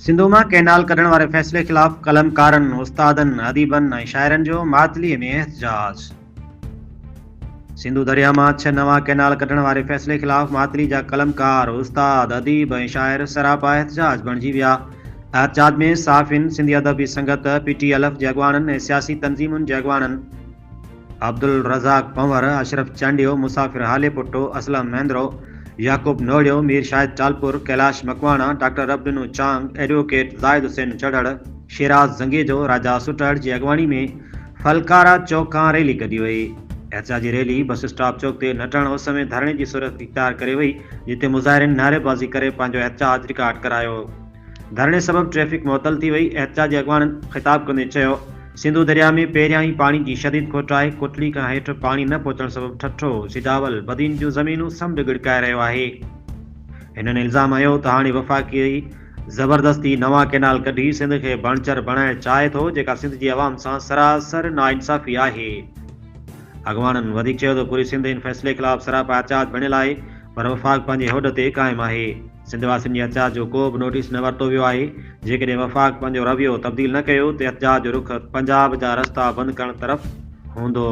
سنڌو مان ڪئنال ڪڍڻ واري فيصلي خلاف قلمڪارن، استادن، اديبن ۽ شاعرن جو ماتلي ۾ احتجاج. سنڌو درياء مان ڇهه نوان ڪئنال ڪڍڻ واري فيصلي خلاف ماتلي جا قلمڪار، استاد، اديب ۽ شاعر سراپا احتجاج بڻجي ويا. احتجاج ۾ صحافين، سنڌي ادبي سنگت، پي ٽي الف جي اڳواڻن ۽ سياسي تنظيمن جي اڳواڻن عبدالرزاق پنهور، اشرف چانڊيو، مسافر هاليپوٽو، اسلم مهندرو، يعقوب نوڙيو، مير شاهد ٽالپر، ڪيلاش مڪواڻا، ڊاڪٽر ربڏنو چانگ، ايڊووڪيٽ زاهد حسين چڙهڙ، شيراز زنگيجو، راجا سٽهڙ جي اڳواڻي ۾ ڦلڪارا چوڪ کان ريلي ڪڍي وئي. احتجاجي ريلي بس اسٽاپ چوڪ تي نٽهڻ اس ۾ ڌرڻي جي صورت اختيار ڪري وئي، جتي مظاهرين نعريبازي ڪري پنهنجو احتجاج رڪارڊ ڪرايو. ڌرڻي سبب ٽريفڪ معطل ٿي وئي، احتجاجي اڳواڻن خطاب ڪندي چيو سنڌو درياء ۾ پهريان ئي پاڻي جي شديد کوٽ آهي، ڪوٽڙي کان هيٺ پاڻي نه پهچڻ سبب ٺٽو، سجاول، بدين جون زمينون سمنڊ ڳڙڪائي رهيو آهي. هنن الزام هنيو ته هاڻي وفاقي زبردستي نوان ڪئنال ڪڍي سنڌ کي بڻچر بڻائڻ چاهي ٿو، جيڪا سنڌ جي عوام سان سراسر ناانصافي آهي. اڳواڻن وڌيڪ چيو ته پوري سنڌ ان فيصلي خلاف سراپا احتجاج بڻيل آهي پر وفاق پنهنجي هوڏ تي قائم آهي. سنڌ واسين جي احتجاج جو ڪو به نوٽيس نه ورتو ويو آهي، جيڪڏهن وفاق پنهنجو رويو تبديل نه ڪيو ته احتجاج جو رخ پنجاب جا رستا بند ڪرڻ طرف هوندو.